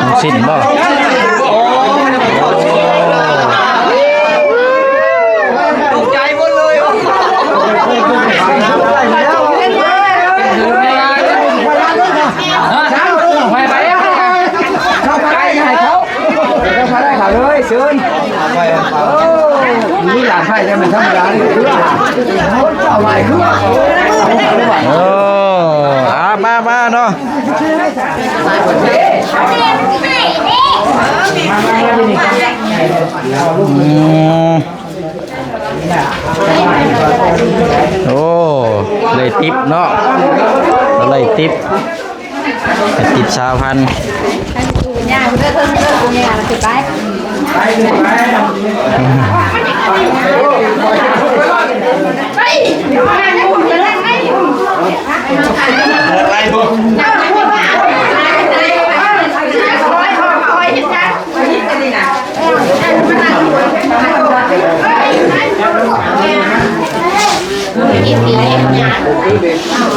ลูกชิ้นบ่ ตกใจหมดเลย ไปไป เข้าไป ให้เขา เขาได้เขาเลย เชิญ มีหลานไผ่ได้มันธรรมดานี่ คือว่าคนเจ้าหลายคือว่า เออ อ่า มา มาเนาะ อืม โอ้ ได้ติ๊บเนาะ ได้ติ๊บ ได้ติ๊บซาวพัน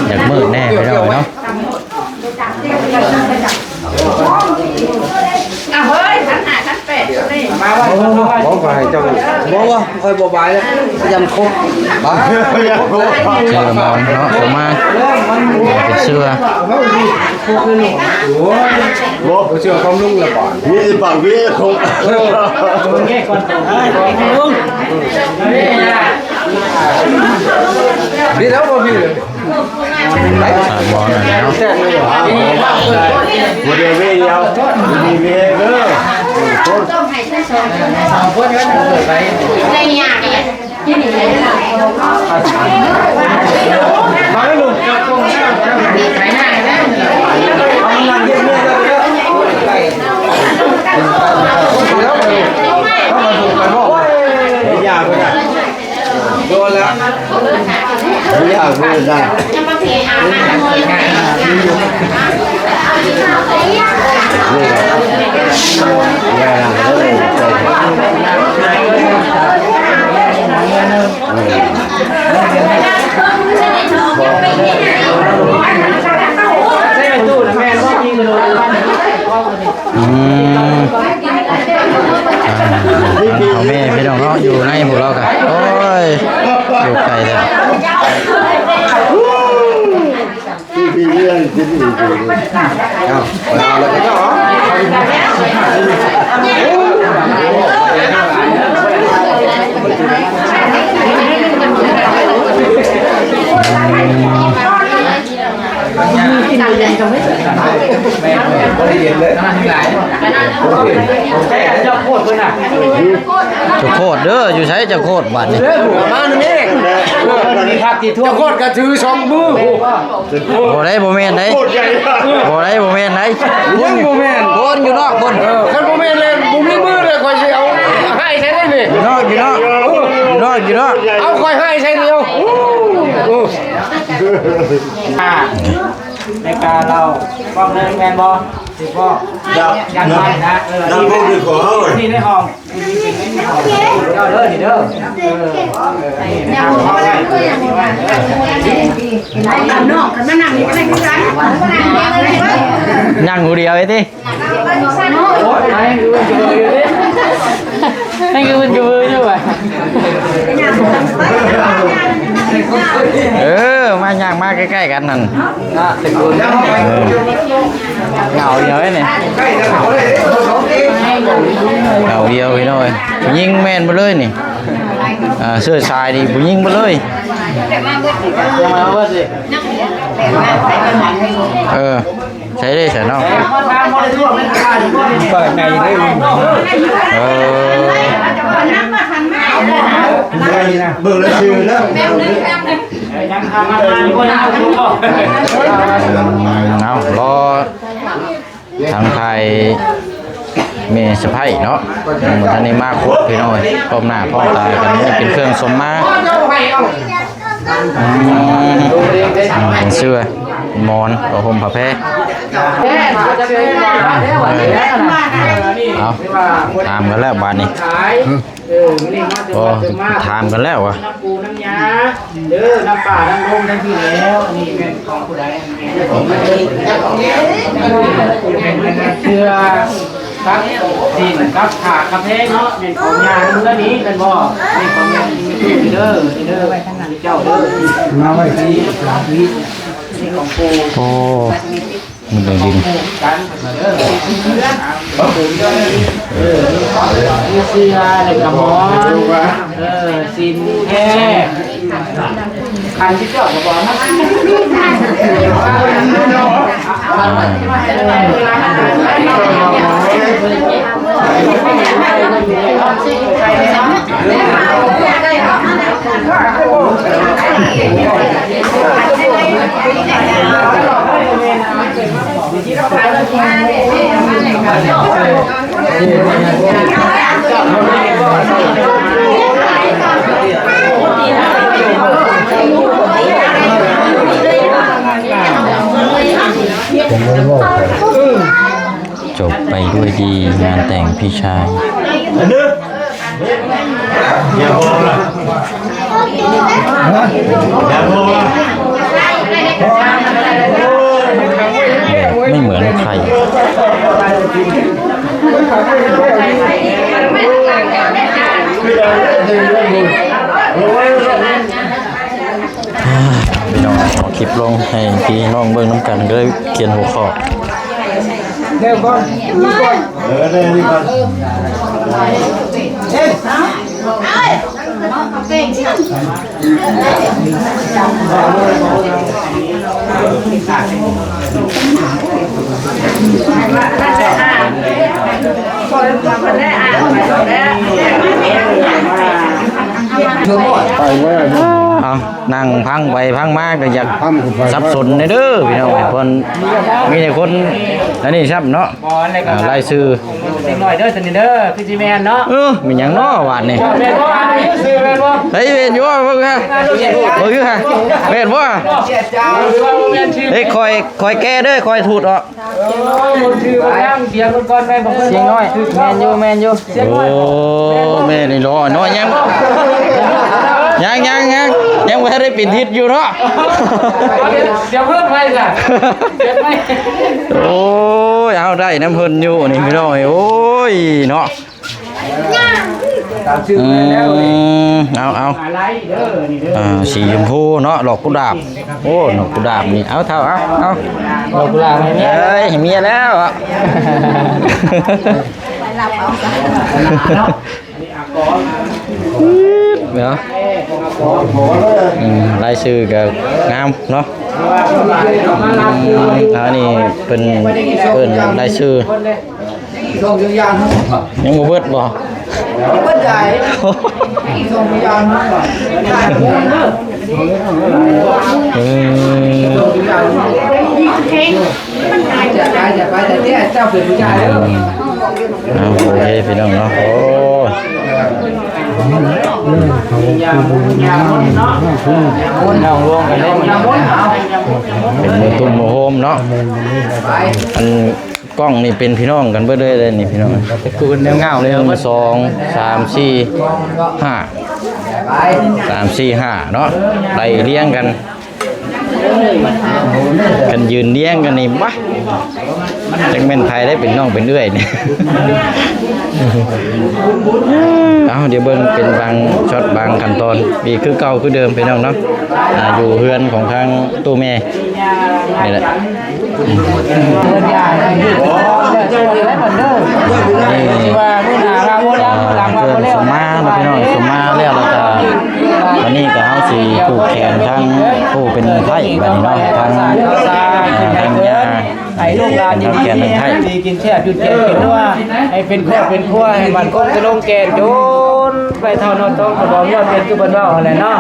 อยากมืดแน่พี่น้องเนาะ อ่ะเฮ้ย ชั้นห้า ชั้นแปด นี่ มา ບໍ່ ຂ້ອຍໃຫ້ເຈົ້າ ບໍ່ ບໍ່ ຂ້ອຍບໍ່ບາຍແລ້ວ ຢ້ານຄົບ ເຊື່ອມອນເນາະ ເຂົ້າມາເປັນເຊື່ອ ບໍ່ ບໍ່ເຊື່ອຄວາມລຸງລະບາດ ມີແຕ່ປາກເວຄົບ ເອີ ເບິ່ງແຍກກ່ອນ ລຸງ ນີ້ແລ້ວບໍ່ມີເລີຍ. ສາມໝໍນັ້ນເນາະ ບໍ່ໄດ້ເວຍເອົາ ມີເວເດີ ສາມຄົນ ມາເດີ ມາເດີ ມານັ່ງເຮັດເມຍເດີ ເດີ ເດີ ເດີ ເດີ ເດີ ເດີ ໂດນແລ້ວ ບໍ່ຢາກເປີດນະ ນີ້ແຫຼະ ຢ່ານະເອີຍ ໃສ່ຕູ້ນະແມ່ນບໍ່ ຍິງກະໂດດ ອືມ ອ່າ ທາງພໍ່ແມ່ພີ່ນ້ອງເນາະ ຢູ່ໃນພວກລາວກະ ໂອ້ຍ ຢູ່ໄກແທ້ ເອົາ ເອົາແລ້ວກໍ ອືມ. ເຈົ້າໂຄດເດີ ຢູ່ໃສເຈົ້າໂຄດບາດນີ້ ມານຳເອງ ເຈົ້າໂຄດກະຖືສອງມື ບໍ່ໄດ້ ບໍ່ແມ່ນໄດ໋ ບໍ່ໄດ້ ບໍ່ແມ່ນໄດ໋ ຍັງບໍ່ແມ່ນ ຄົນຢູ່ນອກພຸ້ນ ເອີ ຄັນບໍ່ແມ່ນແລ້ວ ບໍ່ມີມືແລ້ວ ຂ້ອຍຊິເອົາໃຫ້ໃສ່ໄດ໋ນີ້ ຢູ່ນອກ ຢູ່ນອກ ຢູ່ນອກ ຢູ່ນອກ ເອົາ ຂ້ອຍໃຫ້ໃສ່ນີ້ ເອົາ ອ່າ ໃນການເລົ່າຟັງເລີຍແມ່ນບໍ່? ຖືກບໍ່? ຢາກ ຢາກໄດ້ນະ ເອີ ນຳພວກນີ້ຂໍເຮົາ ນີ້ໃນຫ້ອງ ນີ້ເປັນໃນຫ້ອງເຈົ້າເດີ ນີ້ເດີ ເອີ ນີ້ນະ ເອົາໄວ້ ນອກກັນມານັ່ງນີ້ກໍໄດ້ຄືກັນ ນັ່ງຜູ້ດຽວໄອ້ຕິ. ນັ້ນຄືມັນຄືຢູ່ວ່າ ເອີ ມາຍ່າງມາໃກ້ໆກັນນັ້ນ ເອີ ເຫງົາດຽວເດ້ນີ້ ເຫງົາດຽວພີ່ນ້ອງເອີຍ ຜູ້ຍິງແມ່ນເບິດເລີຍນີ້ ອ່າ ເຊື້ອສາຍນີ້ຜູ້ຍິງເບິດເລີຍ ເອີ. ໃສ່ໄດ້ຊະເນາະ ເປີດໃຫຍ່ເລີຍ ເອີ ເບິ່ງລະຊື່ເນາະ ເອົາ ລໍ ທາງຝ່າຍແມ່ສະໃພ້ເນາະ ຍັງບໍ່ທັນໄດ້ມາຄົບພີ່ນ້ອງເອີຍ ພ້ອມໜ້າພ້ອມຕາກັນ ເປັນເຄື່ອງສົມມາ ອືມ ເປັນເສື້ອໝອນ ຜ້າຫົ່ມຜ້າແພ ເອົາ ຖາມກັນແລ້ວບາດນີ້ ເອີ ມື້ນີ້ມາເຖິງວັດເຖິງວາ ຖາມກັນແລ້ວວ່າ ນ້ຳປູນ້ຳຍາເດີ ນ້ຳປ່ານ້ຳລົມທັງທີ່ແລ້ວ ອັນນີ້ແມ່ນຂອງຜູ້ໃດ? ອັນນີ້ແມ່ນຂອງເພິ່ນ ເສື້ອກັບສິ້ນກັບຜ້າກັບແພເນາະ ແມ່ນຂອງຍ່າເຮືອນີ້ແມ່ນບໍ່? ນີ້ຂອງແມ່ນເດີ ນີ້ເດີ ເຈົ້າເດີ ມາໄວ້ທີ່ ນີ້ຂອງປູ່ ໂອ້ ມັນເປັນດິນ ມີເສື້ອ ແລ້ວກະໝອນ ເອີ ສິ້ນແພ ຄັນຊິເຈົ້າກະບອກນະ ຈົບໄປດ້ວຍດີ ງານແຕ່ງພີ່ຊາຍ ແບບໄມ່ເໝືອນໃຄ. ພີ່ນ້ອງ ເອົາຄລິບລົງໃຫ້ພີ່ນ້ອງເບິ່ງນຳກັນ ກໍເລີຍຂຽນຫົວຂໍ້. ເອົາ ນັ່ງຟັງໄປຟັງມາກໍຢາກສັບສົນແດ່ເດີພີ່ນ້ອງ. ເພິ່ນມີແຕ່ຄົນອັນນີ້ຊ້ຳເນາະ ອ່າ ລາຍຊື່ ເດັກນ້ອຍເດີ ຕົວນີ້ເດີ ຄືຊິແມ່ນເນາະ. ເອີ ແມ່ນຫຍັງເນາະບາດນີ້ ແມ່ນບໍ່? ອ່ານຊື່ແມ່ນບໍ່? ເຮີ້ຍ ແມ່ນຢູ່ບໍ່? ເບິ່ງຫາ ເບິ່ງຢູ່ຫາ ແມ່ນບໍ່? ເອີ ຫຼືວ່າບໍ່ແມ່ນຊື່ ເອີຍ ຂ້ອຍ ຂ້ອຍແກ່ເດີ ຂ້ອຍຖູດອອກ. ເອີ ບໍ່ຖືກ ບໍ່ງາມ ສຽງເພິ່ນກ່ອນ ແມ່ນບໍ່? ສຽງນ້ອຍ ແມ່ນຢູ່ ແມ່ນຢູ່. ໂອ້ ແມ່ນນີ້ລໍນ້ອຍ ຍັງ ຍັງ ຍັງ ຍັງ ຍັງບໍ່ທັນໄດ້ເປັນທິດຢູ່ເນາະ. ດຽວເພີ່ມໃໝ່ຊະ ໂອ້ຍ ເອົາໄດ້ນຳເພິ່ນຢູ່ນີ້ພີ່ນ້ອງເອີຍ ໂອ້ຍເນາະ. ຕາມຊື່ແມ່ນແລ້ວນີ້ ເອົາ ເອົາ ອ່າ ສີຊົມພູເນາະ ດອກກຸດາບ. ໂອ້ ດອກກຸດາບນີ້ ເອົາເຖົ້າ ເອົາ ເອົາ ດອກກຸດາບໃຫ້ເມຍ ເອີຍ ໃຫ້ເມຍແລ້ວ ເນາະ. ອືມ ລາຍຊື່ກໍງາມເນາະ. ອືມ ອັນນີ້ເພິ່ນເອີ້ນລາຍຊື່ ຍັງບໍ່ເບິດບໍ່? ເບິດໃດ ເອີ ເຈົ້າເປັນຜູ້ຊາຍເດີ. ເອົາ ໂອເຄພີ່ນ້ອງເນາະ ໂອ້ຍ ເປັນໝູ່ຕຸ້ມໝູ່ໂຮມເນາະ ອັນ ກ້ອງນີ້ເປັນພີ່ນ້ອງກັນເບິດເລີຍເດ້ນີ້ພີ່ນ້ອງ ຕະກູນແນວງາມເລີຍ ໜຶ່ງ ສອງ ສາມ ສີ່ ຫ້າ ສາມ ສີ່ ຫ້າເນາະ ໄລ່ລຽງກັນ ຄັນຢືນລຽງກັນນີ້ ບາ ຈັກແມ່ນໃຜໄດ້ເປັນນ້ອງເປັນເອື້ອຍນີ້. ເອົາ ດຽວເບິ່ງເປັນບາງຊັອດບາງຂັ້ນຕອນ ອີກຄືເກົ່າຄືເດີມພີ່ນ້ອງເນາະ ອ່າ ຢູ່ເຮືອນຂອງທາງຕູ້ແມ່ນີ້ແຫຼະ. ນີ້ ເຄື່ອງສົມມາເນາະພີ່ນ້ອງ ສົມມາແລ້ວ ແລ້ວກໍ ບັດນີ້ກໍເຮົາຊິຜູກແຂນທາງຜູ້ເປັນໄພ້ບັດນີ້ເນາະ ທາງ ເອີ ທາງຍ່າ ໃຫ້ລູກຫຼານຢູ່ດີມີແຮງ ຢູ່ດີກິນແຊບ ຢູ່ແກ່ກິນນົວ ໃຫ້ເປັນຄອບເປັນຄົວ ໃຫ້ໝັ້ນຄົງຈະລົງແກ່ນ ຈົນໄປເຖົ້ານອນໂຕ ກໍບໍ່ຍອດເປັນຄືເພິ່ນເວົ້າຫັ້ນແຫຼະເນາະ.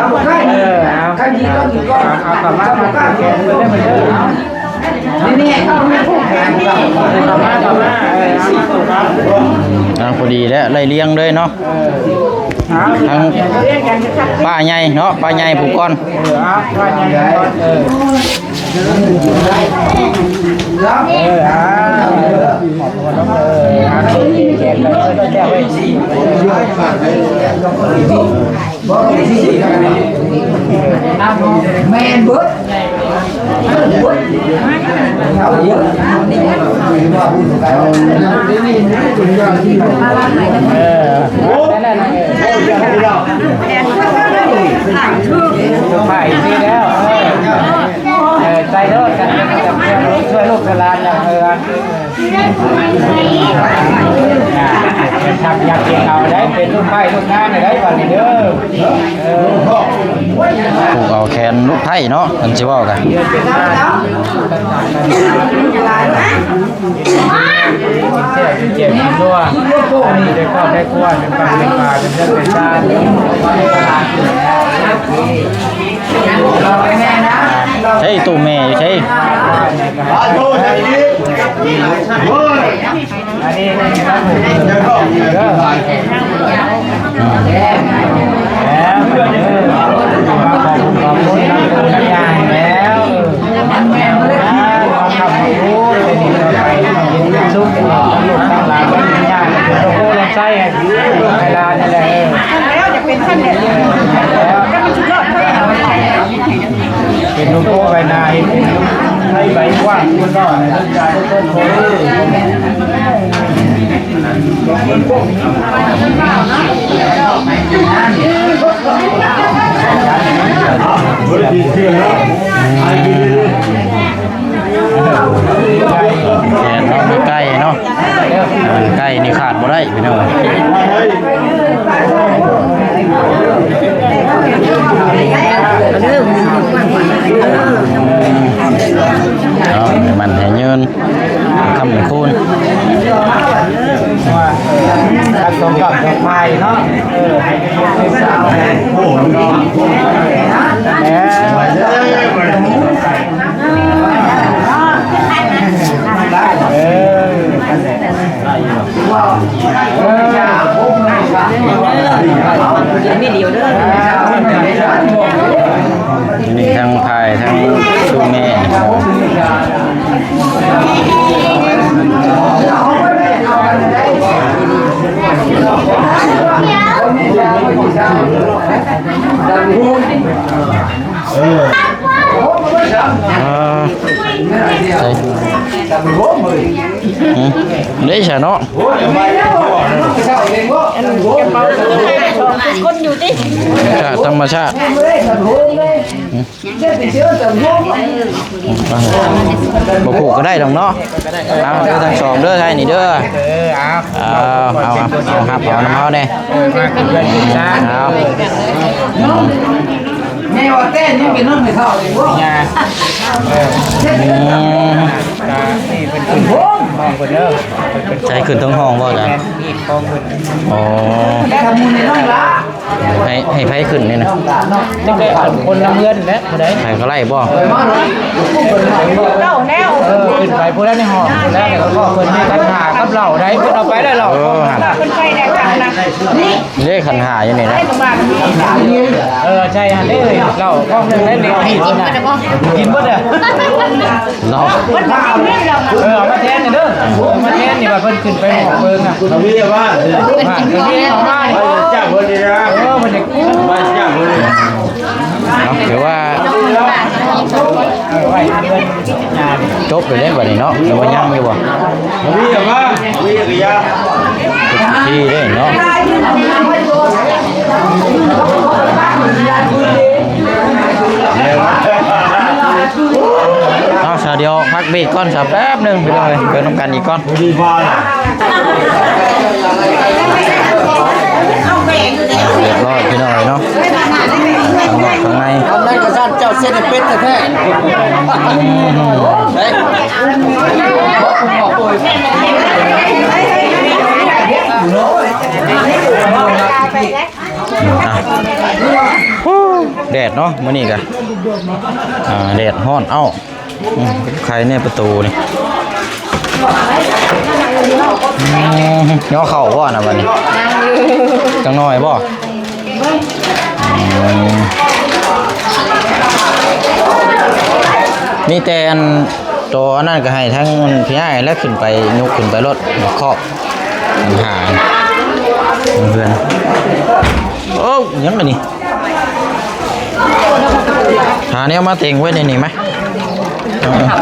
ເອີ ເອົາ ເອົາ ເອົາເຂົ້າມາ ມາແກ່ນເພິ່ນເດີ ມາເດີ ເອີ ເຂົ້າມາ ເຂົ້າມາ ເອີ ເອົາ ອ່າ ພໍດີແລ້ວ ໄລ່ລຽງເລີຍເນາະ ເອີ ເອົາ ທັງປ້າໃຫຍ່ເນາະ ປ້າໃຫຍ່ຜູ້ກ່ອນ ເອີ ເອົາ ປ້າໃຫຍ່ກ່ອນ ເອີ ເອີ ອ່າ ເອີ ອ່າ ແຈກໄປ ແຈກໄປ ແມ່ນເບິດ ເອີ ໄປຊິແລ້ວ ເອີ ເອີ ໃສ່ໂລດ ຊ່ວຍລູກຊ່ວຍຫຼານແລ້ວ ເອີ ອ່າ ເປັນທັກຍັກເຮັດເອົາໄດ້ ເປັນລູກໄມ້ລູກນາງໄດ້ບັດນີ້ເດີ ເອີ ຜູກເອົາແຂນລູກໄພ້ເນາະ ເພິ່ນຊິເວົ້າກັນ ເປັນແຂນ ເປັນແຂນ ເປັນແຂນ ເປັນແຂນ ເປັນແຂນ ເປັນແຂນ ເປັນແຂນ ເປັນແຂນ ເປັນແຂນ ເປັນແຂນ ເປັນແຂນ ເປັນແຂນ ເປັນແຂນ ເປັນແຂນ ເປັນແຂນ ເປັນແຂນ ເປັນແຂນ ໃສຕູ້ແມ່ຢູ່ໃສ? ອັນນີ້ ເປັນລູກໂປ່ໃບກວ້າງ ເປັນລູກຊາຍຄົນໂຕ. ແມ່ນເນາະ ມີໄກ່ເນາະ ເອີ ໄກ່ນີ້ຂາດບໍ່ໄດ້ພີ່ນ້ອງ. ເອົາ ໃຫ້ໝັ້ນໃຫ້ຍືນ ຄ້ຳໃຫ້ຄູນ ເອີ ທັງສອງຂ້າງສອງຝ່າຍເນາະ ເອີ ໃຫ້ເປັນຄົນເປັນສາວ ເອີ ເອີ ນີ້ທັງຖ່າຍທັງດູແມ່ ເອີ ໃສ່ ຫືມ ເດ້ຊະເນາະ ອັນກະເປົາ ຄົນຢູ່ຕິ ທຳມະຊາດ ທຳມະຊາດ ບໍ່ຜູກກໍໄດ້ດອກເນາະ. ເອົາເດີ ທັງສອງເດີ ໃຫ້ນີ້ເດີ ເອີ ເອົາ ເອົາ ເອົາ ເອົາ ຮັບເອົານຳເຮົາແດ່ ເອີ ມາກິນເຮືອນກິນຊານ ເອົາ ແມ່ວ່າແຕ່ຍັງເປັນນ້ອງແມ່ເຖົ້າເອງບໍ່ ຍາ ເອີ ອືມ ກະນີ້ເພິ່ນຂຶ້ນຫ້ອງເພິ່ນເດີ ໃສ່ຂຶ້ນເທິງຫ້ອງບໍ່ ອາຈານ? ນີ້ຂອງເພິ່ນ ອໍ ແຕ່ທຳບຸນໃນນ້ອງລະ ໃຫ້ ໃຫ້ໃຜຂຶ້ນນີ້ນະ? ຈັກໄດ້ຄົນລະເຮືອນແຫຼະ ຜູ້ໃດ ໃຜກໍໄດ້ບໍ່? ເອີ ເອົາແລ້ວ ເອີ ຂຶ້ນໄປຜູ້ໃດໃນຫ້ອງ ຜູ້ໃດກໍເພິ່ນມີຂັນຫ້າກັບເຫຼົ້າໃດ ເພິ່ນເອົາໄປແລ້ວເຫຼົ້າ ເອີ ຫັ້ນ ເພິ່ນໄປແລ້ວກັນນະ ເດ້ຂັນຫ້າຢູ່ນີ້ນະ ເອີ ໃຊ່ຫັ້ນເດ້ ເຫຼົ້າກອງໜຶ່ງໄດ້ນີ້ ກິນເບິດເດີ ເນາະ ເອີ ເອົາມາແທນເດີ ເອົາມາແທນນີ້ວ່າເພິ່ນຂຶ້ນໄປຫ້ອງເບິ່ງນະ ເອົາເວຍວ່າ ເອີ ເອົາມານີ້ ໄປຈັບເພິ່ນນີ້ນະ ເອີ ເພິ່ນຢາກກິນ ໄປຈັບເພິ່ນນີ້ ເນາະ ຖືວ່າ ເອີ ໄວ້ເພິ່ນ ຈົບໄປເລີຍບັດນີ້ເນາະ ຫຼືວ່າຍັງຢູ່ບໍ່? ເອົາເວຍວ່າ ເອົາເວຍກະຢາ ທີ່ເດ້ເນາະ ເອົາ ສາວ ດຽວພັກເບຣກກ່ອນສາວ ແປັບໜຶ່ງ ພີ່ນ້ອງເອີຍ ເບິ່ງນຳກັນອີກກ່ອນ ຮຽບຮ້ອຍ ພີ່ນ້ອງເອີຍເນາະ ຂ້າງນອກຂ້າງໃນ ອັນນັ້ນກະຊັ້ນ ເຈົ້າເຮັດໃຫ້ເປັດແທ້ໆ ເດ້ ອ່ະ ແດດເນາະ ມື້ນີ້ກະ ອ່າ ແດດຮ້ອນ ເອົ້າ ອືມ ໄຂແນ່ປະຕູນີ້ ອືມ ຍໍເຂົ້າບໍ່ນະບັດນີ້ ຍັງຢູ່ ຈັກໜ້ອຍບໍ່? ອືມ ມີແຕ່ອັນ ໂຕອັນນັ້ນກໍໃຫ້ທາງພີ່ອ້າຍແລ້ວຂຶ້ນໄປ ຍົກຂຶ້ນໄປໂລດ ຄອບ ຫາເຮືອນ ໂອ້ ຫຍັງອັນນີ້ ຫາແນວມາເຕັງໄວ້ໃນນີ້ໄໝ ເອົາ ເອົາ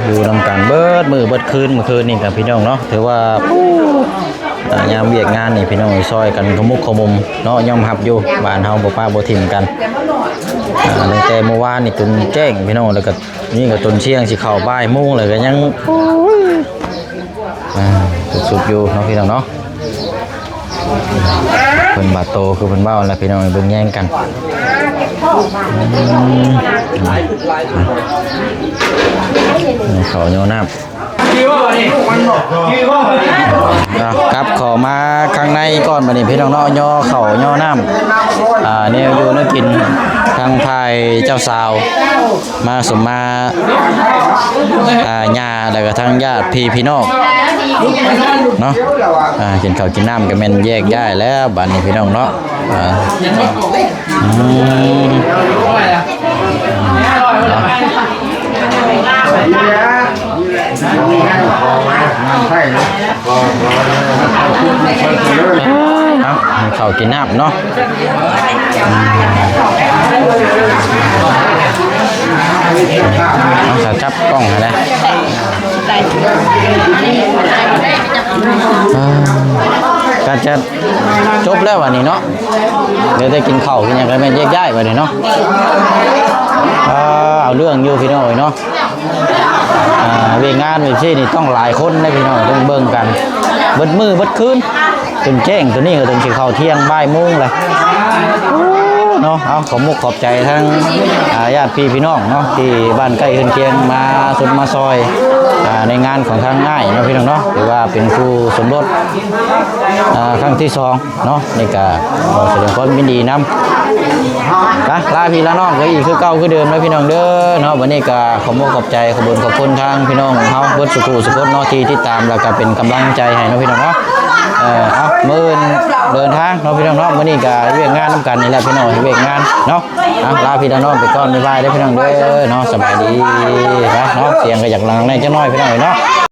ຢູ່ນຳກັນເບິດມື້ເບິດຄືນ ມື້ຄືນນີ້ກັບພີ່ນ້ອງເນາະ ຖືວ່າ ອ່າ ຍາມວຽກງານນີ້ພີ່ນ້ອງເອີຍ ຊ່ອຍກັນຂະມຸກຂະມຸມເນາະ ຍອມຮັບຢູ່ ບ້ານເຮົາບໍ່ປະບໍ່ຖິ້ມກັນ ອ່າ ຕັ້ງແຕ່ມື້ວານນີ້ຈົນແຈ້ງພີ່ນ້ອງ ແລ້ວກໍນີ້ກໍຈົນທ່ຽງ ຊິເຂົ້າບ່າຍໂມງ ແລ້ວກໍຍັງ ໂອ້ຍ ອ່າ ສຸດໆຢູ່ເນາະພີ່ນ້ອງເນາະ ເພິ່ນບາດໂຕຄືເພິ່ນເວົ້າແຫຼະພີ່ນ້ອງ ເບິ່ງແຍງກັນ ອືມ ເຂົ້າຍໍ້ນ້ຳ ອ່ະ ກັບເຂົ້າມາຂ້າງໃນກ່ອນ ບັດນີ້ພີ່ນ້ອງເນາະ ຍໍເຂົ້າຍໍ້ນ້ຳ ອ່າ ແນວຢູ່ແນວກິນ ທາງຝ່າຍເຈົ້າສາວ ມາສົມມາ ອ່າ ຍ່າ ແລ້ວກໍທາງຍາດພີ່ພີ່ນ້ອງເນາະ ອ່າ ກິນເຂົ້າກິນນ້ຳກໍແມ່ນແຍກຍ້າຍແລ້ວ ບັດນີ້ພີ່ນ້ອງເນາະ ອ່າ ອືມ ເນາະ ເອົາ ເຂົ້າກິນນ້ຳເນາະ ເອົາ ສາວ ຈັບກ້ອງໃຫ້ແດ່ ເອີ. ກໍຈະຈົບແລ້ວບັດນີ້ເນາະ ເຫຼືອແຕ່ກິນເຂົ້າກິນຫຍັງ ກໍແມ່ນແຍກຍ້າຍບັດນີ້ເນາະ. ເອີ ເອົາເລື່ອງຢູ່ພີ່ນ້ອງເອີຍເນາະ. ອ່າ ວຽກງານແບບຊີ້ນີ້ຕ້ອງຫຼາຍຄົນເດ້ພີ່ນ້ອງ ຕ້ອງເບິ່ງກັນເບິດມື້ເບິດຄືນ ຈົນແຈ້ງ. ໂຕນີ້ກໍຈົນຊິເຂົ້າທ່ຽງບ່າຍໂມງແລ້ວເນາະ. ເອົາ ຂອບມຸກຂອບໃຈທັງ ອ່າ ຍາດພີ່ພີ່ນ້ອງເນາະ ທີ່ບ້ານໃກ້ເຮືອນຄຽງມາຊົມມາຊ່ອຍ ອ່າ ໃນງານຂອງທາງອ້າຍເນາະ ພີ່ນ້ອງເນາະ ຖືວ່າເປັນຄູ່ສົມລົດ ອ່າ ຄັ້ງທີສອງເນາະ. ນີ້ກໍຂໍສະແດງຄວາມຍິນດີນຳ. ກະລາພີ່ລານ້ອງໄປອີກຄືເກົ່າຄືເດີມເນາະ ພີ່ນ້ອງເດີເນາະ. ບັດນີ້ກໍຂອບມຸກຂອບໃຈ ຂອບຄຸນຂອບຄຸນທາງພີ່ນ້ອງເຮົາເບິດສູ່ຜູ້ສູ່ຄົນເນາະ ທີ່ຕິດຕາມ ແລ້ວກໍເປັນກຳລັງໃຈໃຫ້ເນາະ ພີ່ນ້ອງເນາະ. ເອີ ເອົາ ມື້ອື່ນເດີນທາງເນາະ ພີ່ນ້ອງເນາະ. ມື້ນີ້ກໍວຽກງານນຳກັນນີ້ແຫຼະ ພີ່ນ້ອງ ວຽກງານເນາະ. ເອົາ ລາພີ່ລານ້ອງໄປກ່ອນ ບາຍບາຍເດີພີ່ນ້ອງເດີເນາະ. ສະບາຍດີ ໄປເນາະ. ສຽງກໍຢາກດັງແດ່ຈັກໜ້ອຍ ພີ່ນ້ອງເອີຍເນາະ.